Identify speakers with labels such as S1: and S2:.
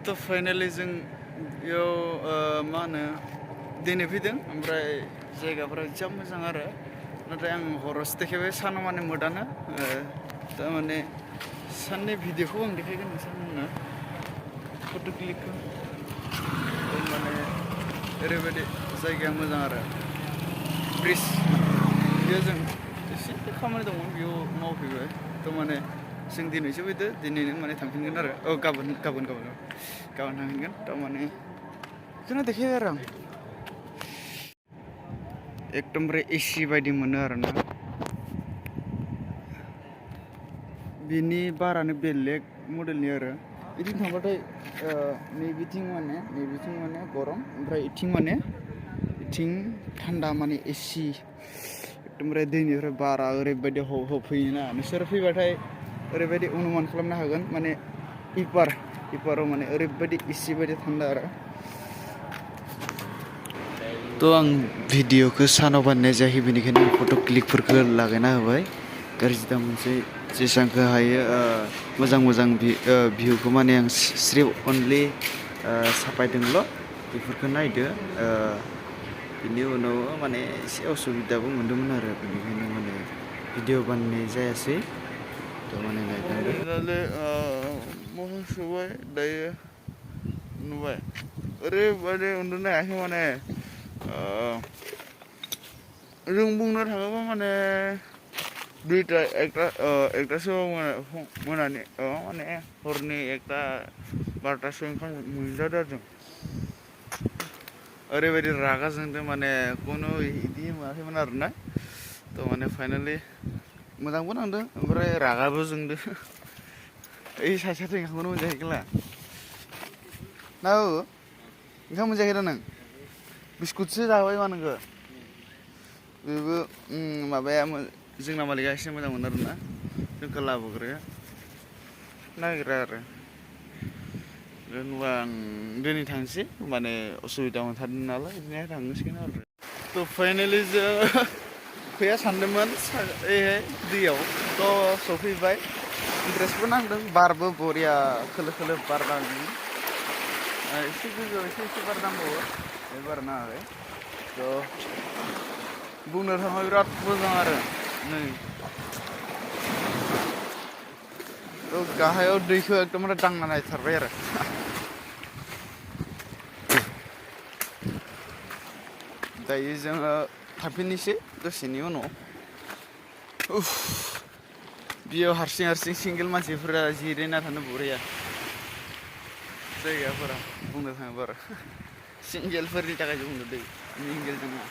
S1: तो फाइनाली जों बेयाव मा होनो दिनै फैदों ओमफ्राय जायगाफोरा जा मोजां आरो नाथाय आं हरावसो देखायबाय सानाव माने मोदानो थारमाने साननि भिडिअखौ आं देखायगोन नोंथांमोननो फट' क्लिकखौ माने ओरैबायदि जायगाया मोजां आरो ब्रिज बेयाव जों एसे खामानि दंमोन बेयाव मावफैबाय थारमाने जों दिनैसो फैदो दिनैनो माने थांफिनगोन आरो गाबोन थांफिनगोन थारमाने बेखौनो देखायबाय आरो आं एकदमबारे एसि बायदि मोनो आरोना बिनि बारानो बेलेग मडेलनि आरो बिथिं थांबाथाय नैबिथिं माने गरम ओमफ्राय इथिं थान्दा माने एसि एकदमबारे दैनिफ्राय बारा ओरैबायदि फैयोना नोंसोर फैबाथाय ओरैबायदि अनुमान खालामनो हागोन माने इपाराव माने ओरैबायदि एसि बायदि थान्दा आरो थ' आं भिडिअखौ सानाव बानायनाय जायाखै बेनिखायनो फट' क्लिकफोरखौ लागायना होबाय गाज्रि दा मोनसे जेसेबांखौ हायो मोजां भिउखौ माने आं स्रि अनलि साफायदोंल' बेफोरखौ नायदो बिनि उनाव माने एसे असुबिदाबो मोन्दोंमोन आरो बेनिखायनो माने भिडिअ बानायनाय जायासै थ' माने नायदों सुबाय दायो नुबाय ओरैबायदि उन्दुनो हायाखै माने जों बुंनो थाङोबा माने दुइथा एकथासोआव मोनानि माने हरनि 1:00-12:00 ओंखाम मोनजादों आरो जों ओरैबायदि रागा जोंदों माने खुनु इदि मोनाखैमोन आरोना थ' माने फाइनालि मोजांबो नांदों ओमफ्राय रागाबो जोंदों ओइ सासेयाथ' ओंखामखौनो मोनजायाखैला ना ओंखाम मोनजायाखै दा नों बिस्कुटसो जाबाय मा नोङो बेबो माबाया जोंना मालिकआ एसे मोजां मोनो आरोना जोंखौ लाबोग्राया नागिरा आरो जेनेबा आं दिनै थांसै माने असुबिदा मोनथारदों नालाय बिदिनो थांनोसैगोन आरो थ' फाइनालि जों फैया सानदोंमोन ओइहाय दैयाव थ' सफैबाय इन्ट्रेस्टबो नांदों बारबो बरिया खोलो बार नांदों एसे गोजौआव एसे बार नांबावो बे बार नाङाखै थ' बुंनो थाङोब्ला बिराद मोजां आरो नै थ' गाहायाव दैखौ एकदमबारे दांना नायथारबाय आरो दायो जोङो थांफिननोसै दसेनि उनाव बेयाव हारसिं सिंगेल मानसिफोरा जिरायना थानो बरिया जायगाफोरा बुंनो थाङोबा आरो सिंगेलफोरनि थाखायसो बुंदो दै मिंगेल नङा